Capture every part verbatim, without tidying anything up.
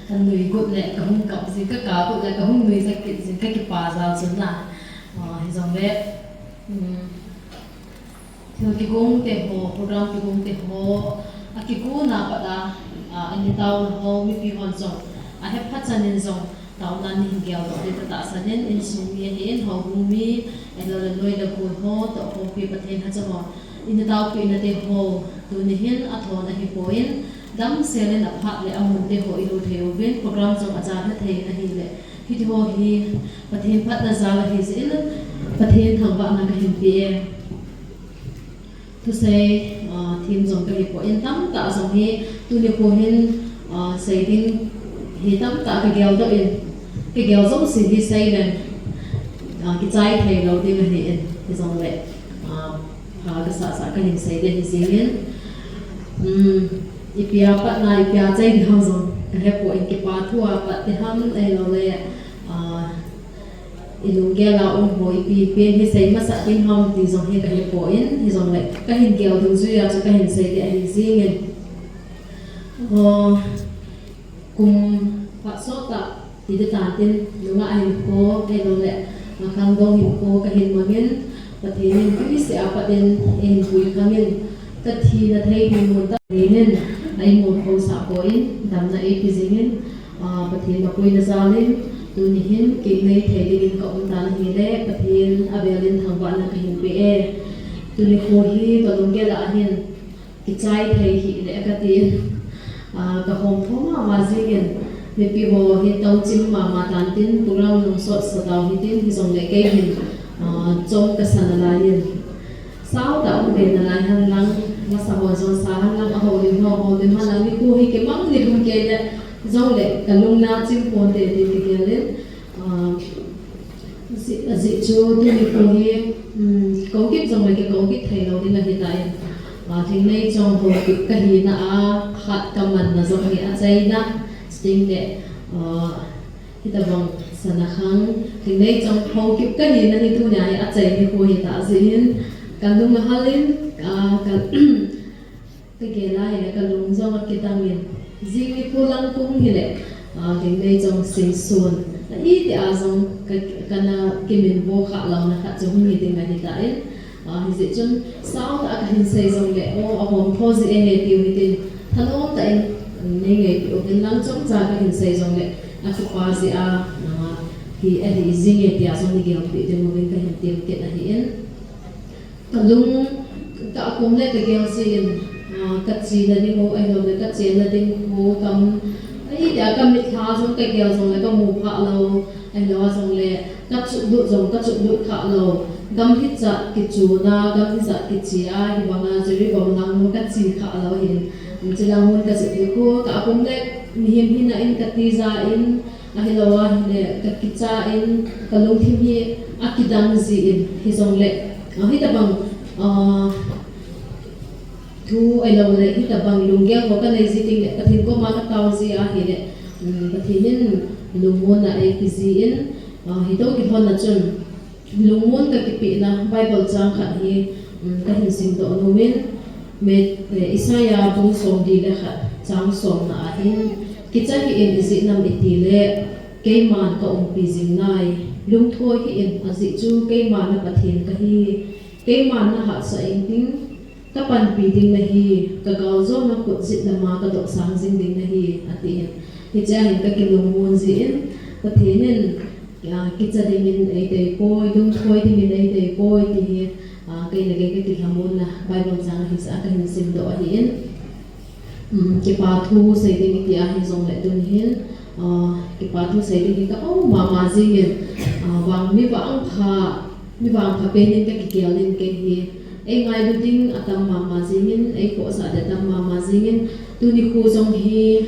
Ka nui got le ka hung kap jing, ka kap got le ka hung nui jat kit jing, ka kipa jal chun na. Ah, hijongle, um, thil kigong te ho, program kigong te ho, a kigong na pat a, ah, in i taona ho, mipi hon jong, a hepha chan in jong, taona nei hin geldoh ding ka tahsan in, insung mi ahin, houbung mi, ahilou le loi le gol ho, toh khompi Pathen hachang ho, in i taopeh na te ho, tuni hin a thon ahi poi, damsel in a phat le a mun te ho i lo thei uvin, program jong a jat na thei in ahile, hiti ho hi Pathen phatna jal ahi jeh in, Pathen thangvahna ka hin pe e. Thusei, ah, thim jong ka hi poi, tamtah jong hi tuni kho hin, ah, sei ding hi tamtah ka geldoh in, ka gel jouse hi sei leng, ah, kichai thei lou ding ahi in, hijongle, ah, pha ka sah sah ka hin sei ding ahi jing in, um, ipi a pat na, ipi a chai ding ham jong ka he poi, kipa thu a pat ding ham ahilou le, ah, i lunggel a um ho ipi pen hi sei masat ding ham ti jong hi ka he poi, hijongle ka hin gel dungjui a chu ka hin sei ding ahi jing in. Ah, kum phat sot tah ti ding tan tin, nungah hinkho, ahilou le, ah, khangdong hinkho ka hin mang in, Pathen in tuisih a pat in eihin pui khang in, ka thina thei ding mun tah in, ei mun khosah poi, damna ei pe jing in, ah, Pathen mapuina jal in, tuni hin kei nei thei ding in ka um tan ahile, Pathen a vel in thangvahna ka hin pe e. Tuni kho hi ka lunggel a hin, kichai thei hih le ka tin, ah, ka hom tho mama jing in, mipi ho hi tao chim mama tan tin, program jong sot sa tau hitin, hijongle kei hin, ah, chom ka sa nalai in, sao tah um be nalai hen lang, masa ho jong sa hen lang, a houlim ho houlim hen lang, nikho hi kimang ni lhun kei le, jongle ka lung na chim ponte ti ka gel in, ah, Ajeh, ajeh chu tuni kho hi, um, kikoi kit jongle kikoi kit thei lou ding ahi tan. Ah, Thingneichong Haokip ka hina a, khat ka manna jong hi achaina, chuteng le, ah, hitabang sana khang, Thingneichong Haokip ka hina hi tunia hi achai nikho hita jeh in, ka lung ahal in, ah, ka Ka gel a hile ka lung jong akidang in, jing nikho lang kong hile, ah, Thingneichong Singson, a iti a jong ka, kana kiminvo khah louna khat chu hung hi ding ahi tan, ah, hijeh chun sao tah a ka hin sei jongle, o, ahom tho jeh ahi tiu hitin, thanom tah in nei ngaito uvin lang, chomcha ka hin sei jongle, akipa jeh a, ah, hi ahi jing e tia jong nei gelpeh diuvin ka hin tem kit ahi in. Ka lung, ka akum le ka gel jeh in, ah, ka chena ding u, ahilou le ka chenna ding u, kam, ahitia ka mitlha jong ka gel jongle ka mu phah lou, ahilou a jongle ka chutlut jong ka chutlut khah lou, gam hijat kichuna, gam hijat kiche a, hibanga Jiribam lang ka che khah lou hin, chilang mun ka jot nikho, ka akum le mihem hina in ka tija in, Ahilou ahile, ka kicha in, ka lungthim hi akidang jeh in, hijongle, ah, hitabang, ah, thu ahilou le, hitabang lunggel ho ka nei jeh teng le, Pathen koma ka tao jeh ahile, um, Pathen in lungmonna eipe jeh in, ah, hitou kilhonna chun, Lungmon ka kipehna Bible chang khat hi, um, ka hin simdoh nom in, Mat-, eh, Isaiah bung somli le khat chang somna ahin, kicha hih in ijeh inem itile, keiman ka umpi jing nai, lungthoi hih in ajeh chu keiman na Pathen kahi, keiman na hatsah inting, Ka panpi ding nahi, ka galjona khut jet lama ka dohsang jing ding nahi, ati in. Hichea hin ka kilungmon jeh in, Pathen in, ah, kicha dingin eitei poi, lungthoi dingin eitei poi, ti hi, ah, kei le kei ka kilhamonna Bible chang ahi jeh a ka hin simdoh ahi in. Um, kipa thu sei ding iti ahi jongle tun hin, ah, kipa thu sei ding hi ka um mama jing in, ah, vang mi vangpha, mi vangpha pen in ka kigel in kei hi. Ei ngailu ding atam mama jingin, ei khohsah ding atam mama jingin, tuni kho jong hi,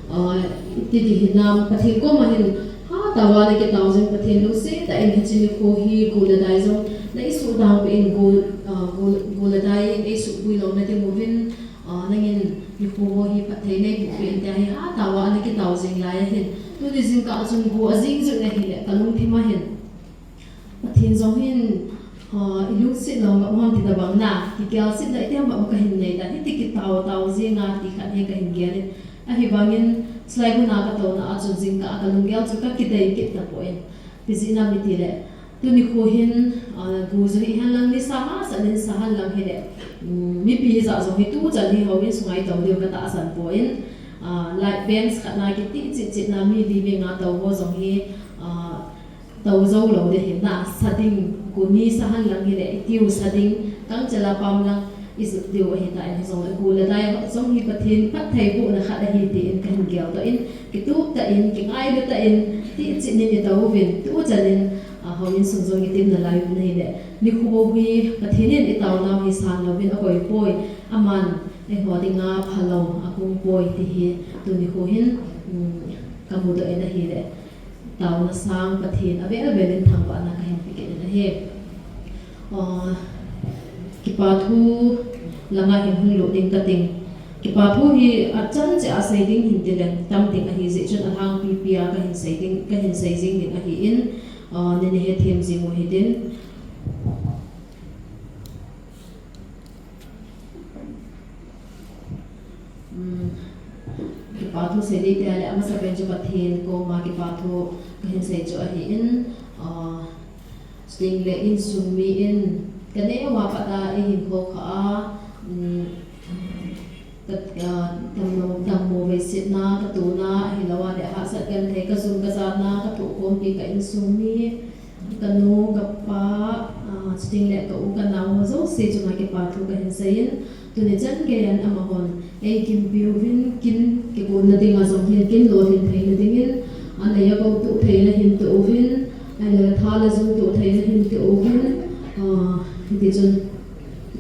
ah, iti ding hinam, Pathen koma hin, hatah a na kitao jing, Pathen lungset tah in hiche nikho hi, go le dai jong, na eisuh dang peh in go, ah, go, go le dai in eisuh bui lou na ding uvin, ah, nangin nikho ho hi phatthei nei boh peh in tia hi, hatah a na kitao jing lai ahin, tuni jingkah chun go ajing jing ahile, ka lungthim a hin. Pathen jong hin, ah, ilungset lou ngap ham ti tabang na, kigelset lou iti ham ka hin nei ta, hiti kitao tao jing a ti khat hi ka hin gel in. Ahivangin, Lai huna katouna a chun jingkah a kalunggel chu kakidei kit tapon. Ipi jeh ham itile, tuni kho hin, ah, gu ju hihen lang nisa masa nin sahen lang hile, um, mipi hijat jong hi tuchan hi houin sunga itou diu katahsan pon, ah, light bench khat na kiti chitchit na mi li mi nga tou ho jong hi, ah, tou jou lou ding ahin, nasa ding, gu ni sahen lang hile, itiu sa ding, kangchel a pam lang, ijot diu ahitan, hijongle gu le dai jong hi Pathen phattheibohna khat ahi tin kahin gel tan, kitup tan, kingailu tan, tichit nin itouvin, tuchan in, ah, houin sung jong itimna lai u ahile, nikho hi Pathen in itaonau hi san louvin akoi poi, aman eiho dinga phalou akong poi ti hi, tuni kho hin, um, kamudoh in ahile. Taona sang Pathen avel vel in thangvahna kahin pe kit in ahi. Ah, kipa thu langa hin hung lut ding kating. Kipa thu hi achan cheh a sei ding hin tileng tam ding ahi jeh chun alhangpi pi a kahin sei ding, kahin sei jing ding ahin, ah, neihin hethem jing u hitin. Um, kipa thu sei ding tile, amasapen chu Pathen koma kipa thu kahin sei chu ahin, ah, chutengle insung mi in kaneo a pat a eihin khoukhah a, um, ka, ah, dammo, dammo veisetna katona, ahilouleh hahsat genthei kajum kajanna kathoh khompi ka insung mi, kanu, kapa, ah, chutengle ka u kanao ho jouse chunga kipa thu kahin seiyin, tuni chan geiyin amahon eikinpiuvin, kin kigonna dinga jong hin kin lolhin theina dingin, anei a koutuh theina hin toh uvin, ahilouleh tha le jung toh theina hin toh uvin, ah, hitichun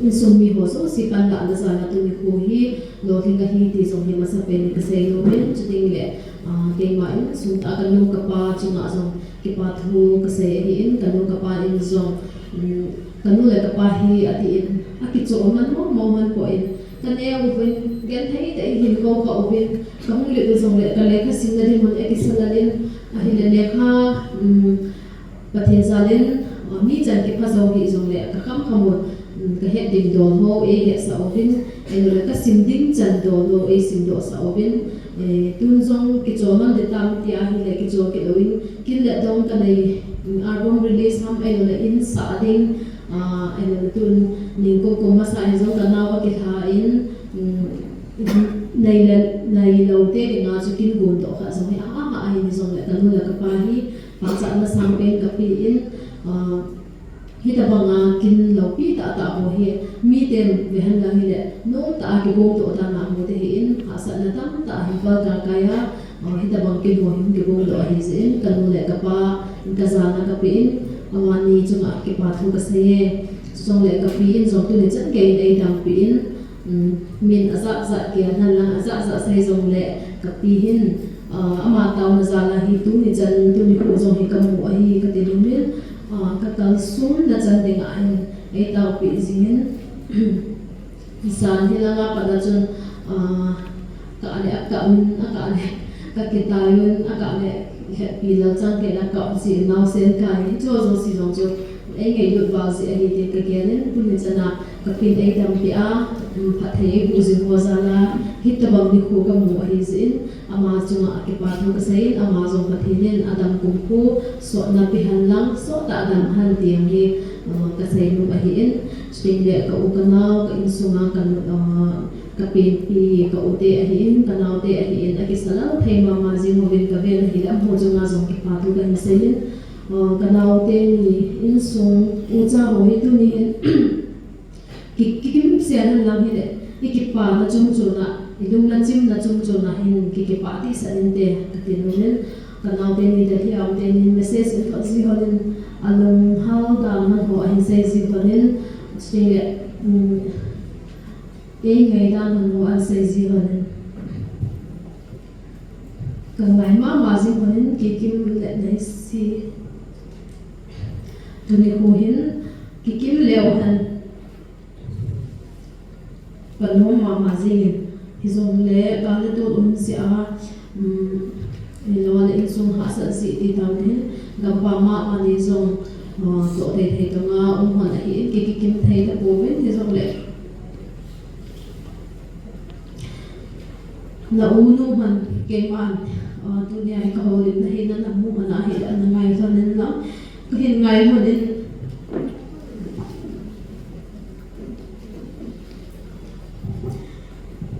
insung mi ho jouse panlahna jal a tuni kho hi lolhing ahi ti jong hi masapen in kasei nomin, chutengle, ah, keima insung tah kanu kapa chunga jong kipa thu kasei ahin, kanu kapa in jong, um, kanu le kapa hi atin akichoh man mong mong man pon, kaneo uvin, genthei tah in eihin khoukhah uvin, kahung lut u jongle kalekha simna ding mun akisah lalin, ahile lekha, um, Pathen jalin, ah, mi chan kipha jou hih jongle kakham kham u, um, kahet ding dol ho eihetsah uvin, ahilouleh kasim ding chan dol ho eisimdohsah uvin, eh, tun jong kichol man ding tam ti ahile kichol kit louvin, kin le dong kanei, um, album release ham ahilouleh in sah ding, ah, ahilouleh tun ning kum kum masa hijong kanao akilha in, um, nei le, neilou te dinga chu kin gondoh khat jong hi, ah, ah, ah, ahi jongle kanu le kapa hi pachatna sangpen kapen, ah, hitabanga kin loupi tahtah ho hi miten vehenlang hile nomtah a kigongdoh dan a mu ding ahin, hahsatna tamtah hin pal kakai a, ah, hitabang kin ho hi kigongdoh ahi jeh in kanu le kapa kajana kapen, amani chunga kipa thu kaseiye. Chujongle kapi in jong tuni chan geiyin eidampi in, um, min ajat jat gel henlang, ajat jat sei jongle kapi hin, ah, ama taona jal a hi tuni chan tuni kho jong hi kamu ahi kati nomin, ah, kakalsonna chan dinga hin eitaopi jingin, jan hilanga pat a chun, ah, akah le akah min, akah le kakitai un, akah le hetpi lal chang kei le akah jin naosen kai, hicho jouse jong chu eingailut val jeh ahi tin kagelin, tuni chan a kapin eidampi a, um, phatthei eiboh jing ho jal a hitabang nikho kamu ahi jeh in, ama chunga kipa thu kaseiyin, ama jong Pathen in adam kumkhu sotna pe henlang, sottah a dam hen ti jong hi, uh, kasei nom ahin, chutengle ka u kanao, ka insunga ka, uh, kapenpi, ka u te ahin, kanaote ahin, akisa lel thei mama jing uvin kaven ahile, amaho chunga jong kipa thu kahin seiyin, uh, kanaote ni insung ucha ho hi tuni hin ki, kikimsel henlang hile, ikipana chungchon a, ilungna chimna chungchon a hin kikipah tisa inte, kati nomin, kanaote ni Delhi a um teni message in thot ji hon in, alunghal dan hon ho ahin sei ji hon in, chutengle, um, eingaidan hon ho ahin sei ji hon in. Kangai mama jing hon in, Kikim le Neisi. Tuni kho hin, kikim leu hen. Panom mama jingin, hijongle, gal le tol um jeh a, um, ahilouleh insung hahsat jeh ti tauvin, gampam a mani jong, uh, toh teitei tonga um hon ahin, ki, kikim thei tapouvin, hijongle, na u nu hon, Keiman, ah, tunia hi ka houlimna hi nana mu hon a hi ana ngailhon in lang. Ka hin ngailhon in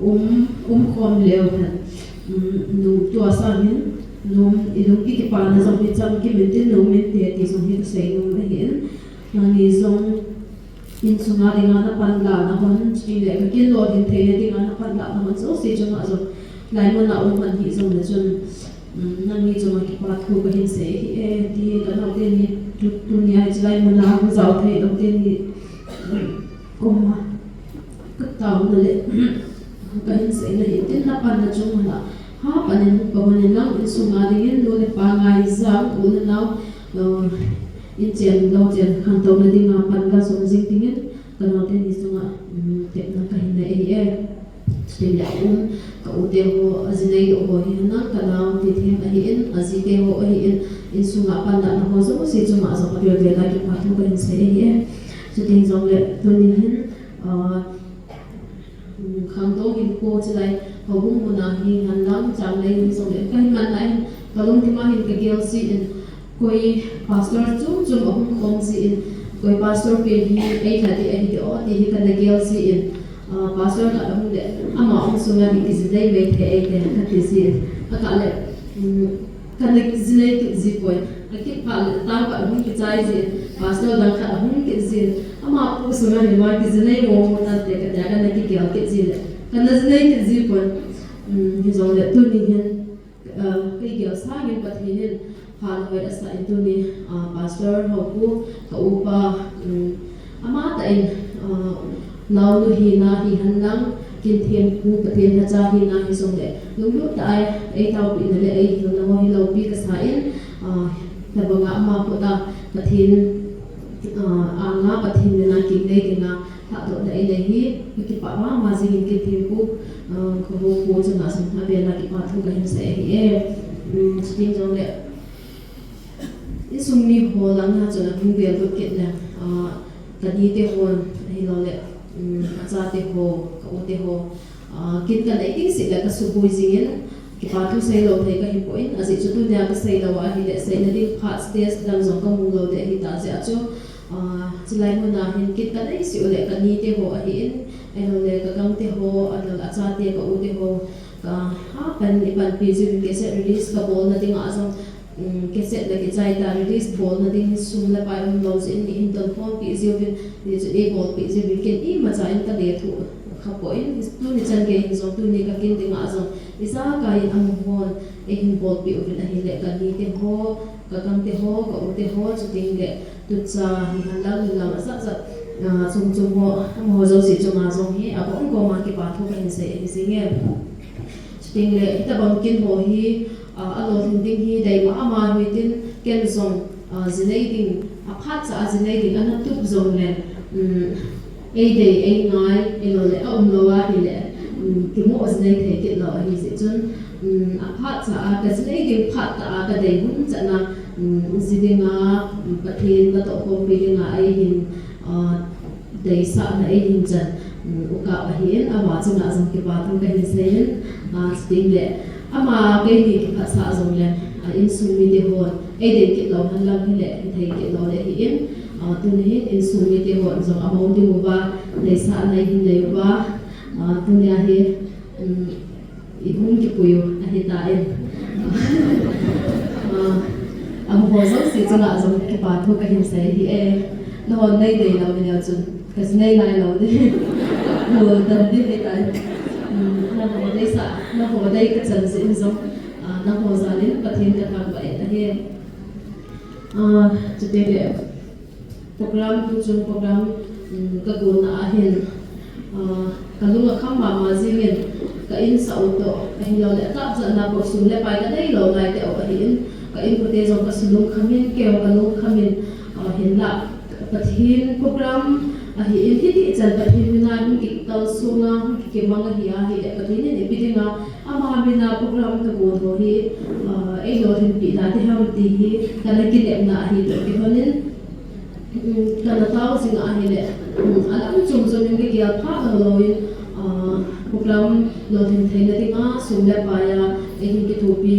um, um khom leu hen. Um, nu tua sang hin, nu i lung i kipana jong hi cham kim in tin nu min te ti jong hi ka sei nom ahi in. Nangni jong Insunga dinga na panlah na hon, chule ka kin lolhin theina dinga na panlah na hon jouse chunga jong, lai muna um hon hi jong le chun, um, nangni chunga kipa thu ka hin sei ahi e, ti ka nau teni tu, tunia hiche lai muna hung jao thei lou teni, um, koma ka taona le, ka hin seina hi tin na panna chung muna, ha panin hung pa hon in lang insunga dingin nu le pa ngaijang, u le nao, uh, In chen, lou chen, khantouna dinga panla song jing dingin, ka nau teni chunga, um, tepna ka hin nei ahi e. Chutin le um, ka u te ho, a ji nei lou ho hi hana, ka nau te them ahi in, a ji te ho ahi in, insunga panlah na ho jouse chunga jong a vel vel a kipa thu ka hin sei ahi e. Chutin jong le, tuni hin, ah, Khangdong hinkho chulai, houbung muna hi, hanlang changlei hi jong le, ka hin manna hin, ka lungthim a hin ka gel jin, koi pastor chom chom ahung khom jin, koi pastor pen hi, ei lha ding ahi de o, ti hi ka na gel jin, ah, pastor khat ahung le, ama um sunga hi kiji nei mai thei ei te, ka ti jin, a ka le, um, Ka na kiji nei kit ji poi. A kipah le tao khat ahung kichai jin, pastor dang khat ahung kit jin. Ama pu sunga hi ma kiji nei mo mo tante ka tia ka na kigel kit ji le. Ka na ji nei kit ji poi. Um, hijong le tuni hin, uh, ka igel sangin Pathen in phat hoi asah in tuni, uh, pastor ho pu ka upa, um, Amatah in, ah, naonu hina hi henlang, kin thempu Pathen lhacha hina hi jong le, lunglut tah a ei taopeh na le ei hilna ho hi loupi kasa in, ah, tabang a ama khut a Pathen, ah, anga Pathen mina kinei dinga lhadohna ei nei hi, ka kipah mama jing in kin thempu, ah, ka hopu chunga jong avel a kipa thu ka hin sei ahi e. Um, chuti jong le, Insung mi ho lang a chun ahung vel lut kit le, ah, ka ni te ho, ahilou le, um, a cha te ho, ka u te ho, ah, kin ka nei ding seh le ka suboi jing in, kipa thu sei lou thei ka hi poi, ajeh chu tunia ka sei lou ahi le, seina ding phat stage dang jong ka mu lou ding ahi ta jeh a chu, ah, chulai mun a hin kin ka nei seh u le, ka ni te ho ahi in, ahilou le, ka gang te ho, ahilou le, a cha te, ka u te ho, ka ha pan, i panpi jiu in cassette release ka bol na ding a jong, Um, cassette la kichai ta, release bolna ding sum le pai um lou jeh in, eihin donkhompi jiu vin, hichu eibolpi jiu vin, ken imacha in ka lethuh kha poi, tuni chan gei hin jong, tuni ka kin ding a jong, ijakai in amahon eihin bolpi uvin ahile, ka ni te ho, ka gang te ho, ka u te ho, chuting le, tucha hi henlang, nunlam ajat jat, ah, chom chom ho, amaho jouse chunga jong hi, abom koma kipa thu ka hin sei ahi jing e. Chuting le, hitabang kin ho hi, ah, alolhin ding hi dei mama hi tin, ken jong, ah, ji nei ding, aphat cha a ji nei ding ana tup jong le, um, ei dei, ei ngai, ahilou le, aum lou ahile, um, kimo ji nei thei kit lou ahi jeh chun, um, aphat cha a ka ji nei ding phat tah a ka dei hun chan a, um, ji dinga, um, Pathen ka tohkhompi dinga eihin, ah, Deisahna eihin chan, um, ukap ahi in, ama chunga jong kipa thu ka hin sei in, ah, chuting le, ama keini kiphatsah jong le, ah, insung mite hon, ei dei kit lou henlang hile, hithei kit lou le ahi in, ah, tuni hin insung mite hon jong amou ding uva, deisahna eihin nei uva, ah, tunia hi, um, I hung kipui u ahi tan. Ah, amaho jouse chunga jong kipa thu ka hin sei ahi e. Nahon nei dei lou hileu chun, ka ji nei nai lou ding. Bol dan ding ahi tan. Um, naho deisah, naho dei ka chan jeh in jong, ah, naho jal in Pathen ka thangvah e ahi. Ah, chuti le. Program, tuchung program, um, ka gonna a hin, ah, ka lung akham mama jing in, ka insah u toh, ahilou le, atah jat na bou sum le pai ka nei lou ngai teu ahi in, ka inkote jong ka lungkham in, kei jong ka lungkham in, ah, hinlah, Pathen program ahi in, hiti chan Pathen mina hung kikalsong a, hung kikimang ahi a, ahile, Pathen in ipi dinga, Ama mina program ka gon ho hi, ah, ei lolhinpi na ding ham ti hi, ka na kinepna ahi toh kilhon in, um, ka na tao jing ahile, um, alam chom chom in ka gel pha lou lou in, ah, program lolhin theina dinga, sum le pai a, Eihin kithopi,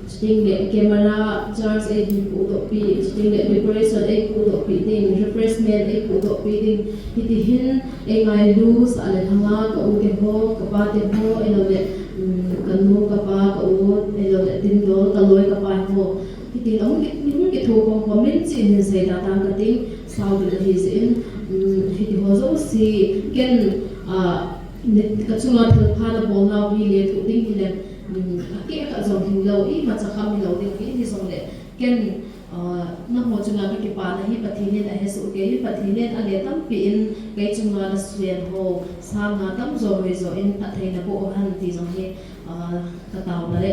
chuting le camera charge eihin pudohpi, chuting le decoration eipudohpi ding, refreshment eipudohpi ding, hiti hin eingailu sah le lhanga ka u te ho, ka pa te ho, ahilou le, um, ka nu, ka pa, ka u, ahilou le dingdol, ka loi, ka pai ho. Hiti hin ahung ki, hung kitho khom khom in chu hin seida tang kating, sao ding ahi jeh in, um, hiti ho jouse, ken, ah, ni, ka chunga thilpha nabol nau hi lethuh ding hileng, um, akeh khat jong hinglou, imacha kham hilou ding ahi, hijongle, ken, ah, nangho chunga kakipana hi Pathen in ahesoh kei, Pathen in ale tampi in kei chunga nasuhset ho, sanga tamjo hoijo in phatthei naboh uhen ti jong hi, ah, kataona le,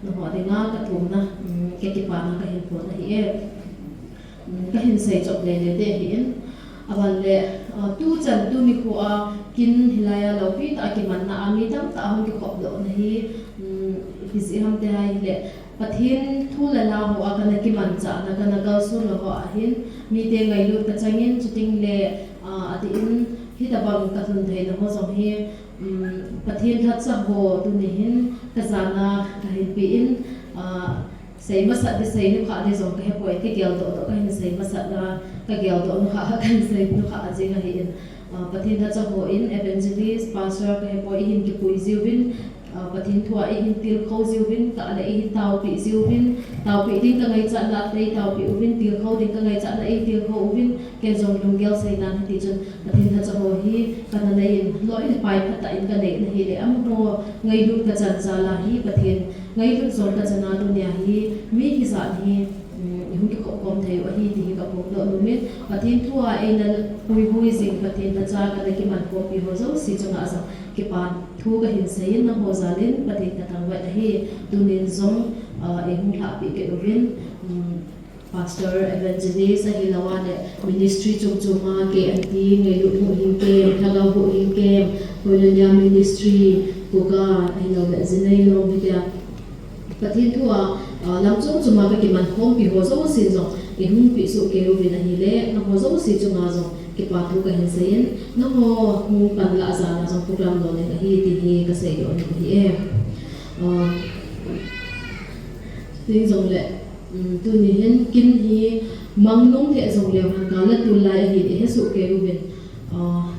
nangho dinga kathumna, um, kakipana kahin phon ahi e. Um, kahin seichop lele ding ahi in. Aban le, ah, tuchan tuni khoa kin hilai a lopi tah a kimanna a mi tamtah ahung kikhop dohna hi, um, ipi jeh ham ti ahile, Pathen thu le la hoa kana kimanchahna, kana kalsonna hoa hin, mite ngailut kachangin, chuting le, ah, atin, hitabang kalhun theina ho jong hi, um, Pathen lhacha ho tuni hin kajana kahin pe in, ah, sei masat ding, sei nukha ding jong kahepoi, kageldoh doh kahin sei masat a, kageldoh nukha kahin sei nukha jing ahi in. Ah, Pathen lhacha hon evangelist, pastor kahepoi, eihin kipui jiuvin, ah, Pathen thua eihin tilkhou jiuvin, kah le eihin taopeh jiuvin, taopeh ding kangaichat le eitaopeh uvin, tilkhou ding kangaichat le eitilkhou uvin, ken jong lunggel seinan hiti chun Pathen lhacha ho hi kana nei in, loi le pai phatah in kanei na hile, amaho ngailut kachan jal a hi Pathen ngailut jong kachana tunia hi mi hijat hi, um, ihung kikhop khom thei u ahi ti hi kaphongdoh nom in, Pathen thua eina puipui jing, Pathen lhacha kana kiman khompi ho jouse chunga jong kipa thu kahin sei in, nangho jal in Pathen kathangvah ahi, tunin jong, ah, eihung lhahpeh kit uvin, um, Pastor, evangelist, ahilou le ministry chom chom a, K M T, ngailut huhhing camp, lhagao huhhing camp, Koinonia ministry, Kuka, ahilou le jinei lom hitia. Pathen thua, ah, lam chom chom a kakiman khompi ho jouse jong, eihung peh soh kei uvin ahile, nangho jouse chunga jong kipa thu kahin sei in, nangho hung panlah jal a jong program lolhing ahi ti hi kasei doh nom ahi e. Ah, tin jongle, um, tuni hin kin hi mang nung thei jongleu hen, gal le tul lai ahi ti hesoh kei uvin. Ah,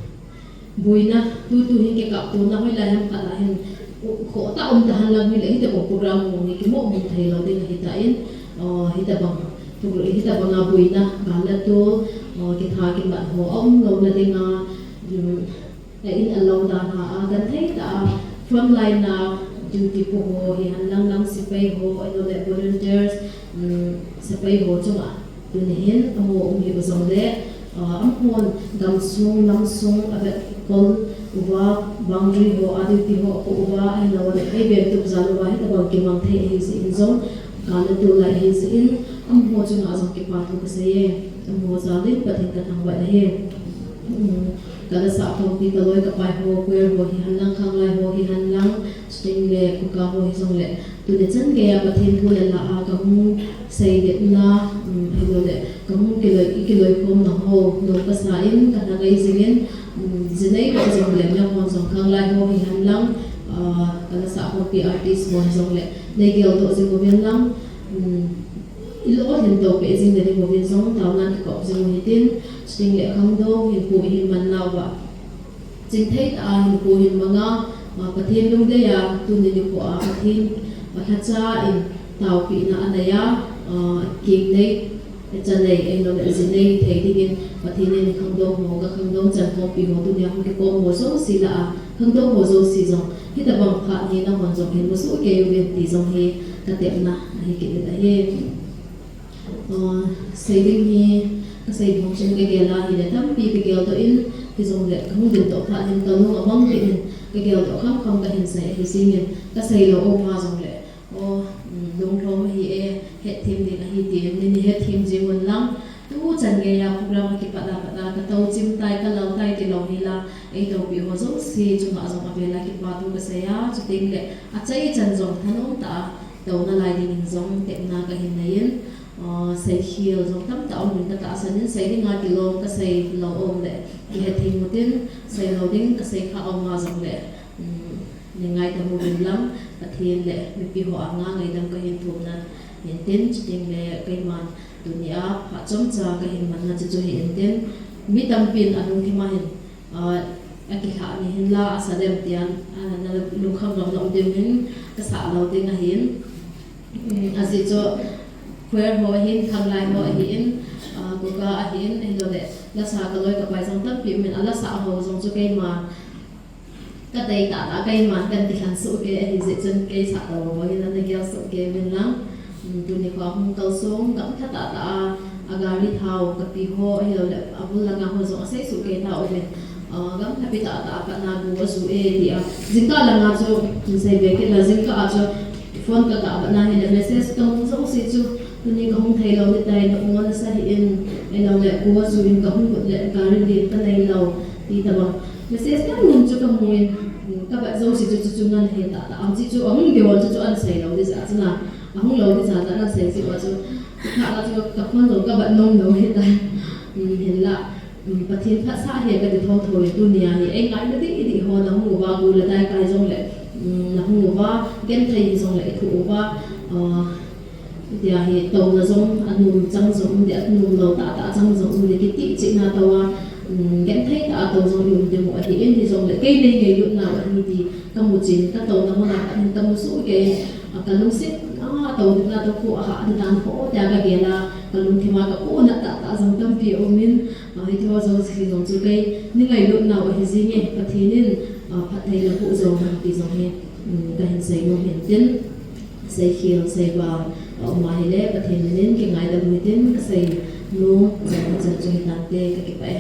boina, tutu hin kikaptona hoilai ham khat a hin, u, khoh tah um tahen lang hile, hitabang program hung hi kimoh mong thei lou ding ahitan, ah, hitabang, tu, hitabang a boina, gal le tul, ah, kitha kimat ho aum louna dinga, um, a in a lou dan a, a genthei tah a, frontline a duty po ho hihen lang, lang sepai ho, ahilou le volunteers, um, sepai ho chunga tuni hin amaho um hiu jongle, ah, amahon gamsung, lamsung, avekol uva, boundary ho a duty ho apo uva, ahilou le eiventup jal uva, hitabang kimang thei ahi jeh in jong, gal le tul lai ahi jeh in, amaho chunga jong kipa thu kasei e, amaho jal in Pathen kathangvah ahi. Um, Ka la sah khompi ka loi ka pai ho, choir ho hihen lang, khanglai ho hihen lang, chuting le Kuka ho hijongle, tuni chan geiya Pathen thu le la a kahung seiletna, um, ahilou le kahung kiloi, i kiloikhomna ho, nom kasa in, kana ngai jing in, um, jinei ho jongle, nangho jong khanglai ho hihen lang, ah, ka la sah khompi artist ho hijongle, nei geldoh jing uvin lang, um, i lolhin to peh jing nading uvin jong, taona kikop jing u hitin, chuting le khangdong hinkho ihin man nauva, chingthei tah a hinkho hin manga, ah, Pathen lungdei a, tuni nikho a Pathen, ah, lhacha in taopehna anei a, ah, kingnei, chanei, ahilou le jinei thei dingin Pathen in khangdong ho, ka khangdong chan khompi ho, tunia hung kikhom ho jouse lah a, khangdong ho jouse jong, hitabang phat hi nahon jong hin musoh kei uvin ti jong hi katepna ahi kit in ahi. Ah, sei ding hi, kasei bang chun kagel a hile tampi kageldoh in, hijongle kahung ding toh phat hin kalung abang kit in, kageldoh khamkham kahin sei ahi jing in, kasei lou um a jongle, o, um, lunglhom ahi e, hetthem ding ahi tin, nei hetthem jing un lang, tuchan geiya program akipat a pat a, katou chim tai, kalal tai tilou hila, ei topi ho jouse chunga jong avel a kipa thu kasei a, chuteng le, achaichan jong thanom tah a, touna lai dingin jong tepna kahin nei in, ah, seikhel jong tamtah um in katahsan in, sei dinga kilom kasei lou um le, kihetthem utin, sei lou ding kasei kha um a jongle, um, Nei ngaidam uvin lang, Pathen le mipi ho anga ngaidam kahin thumna hintin, chuting le keiman tunia phat chomcha kahin manna chu chu hintin, mi tampin alungthim a hin, ah, akilhah ni hinla, asa dem tia, ah, na lungkham lou na um ding hin, kasah lou ding ahin. Um, ajeh chu choir ho ahin, thanglai ho ahin, ah, kuka ahin, ahilou le, lasa kaloi kapai jong tampi umin, alasa ho jong chu keima kadei tah tah, keiman kan kilhen soh kei ahi jeh chun kei sah tah ho hin ana gel soh kei uvin lang. Um, tuni kho hung kalsong, gamtha tah tah a, agari thao kapi ho, ahilou le, abul langa ho jong asei soh kei tha uvin. Ah, gamthapi tah tah a patna bu aju e tia. Jingkah langa chu, um, sei be kit la, jingkah a chu phone kaga vatna hile message kahung jouse chu, tuni kahung thei lou ding tai, nangho nasa hih in, ahilou le, bu aju in kahung lut le, gari ding kanei lou, ti tobang. Message tam mun chu kamu in, um, kavat jouse chu, chu, chu ngan he tah tah. Ajeh chu, ahung ding ho chu, chu ana sei lou ding jeh chun a, ahung lou ding jeh chun ana sei jeh uva chu, thah a chu ka phone jong kavat nom lou hitai. Um, hinla, um, Pathen phatsah hi kati thotho in tunia hi, eingaina dih dih ho nahung uva, gu le dai kai jong le, um, nahung uva, genthei jong le ithoh uva, ah, tia hi touna jong anom chang jong um ding, anom lou tah tah chang jong um ding, kiti chihna tou a, um, genthei tah a tou jong i um ding u ahin, hijongle kei nei ngailutna u ahi ti kamu chen, katouna mun a pat hin kamu soh kei, ah, kalungset a, tou ding na tou khu ahah ding dan ho tia kagel a, kalungthim a kapohna tah tah jong tampi aumin, ah, hiti ho jouse hi jong chu kei nei ngailutna u ahi jinge, Pathen in, ah, phattheina boh jong ham ti jong hi, um, kahin sei nom hintin, seikhel, seivang, ah, aum ahile, Pathen min in kingaidam u hitin, kasei nom jong hichan chu hitante, kakipah e.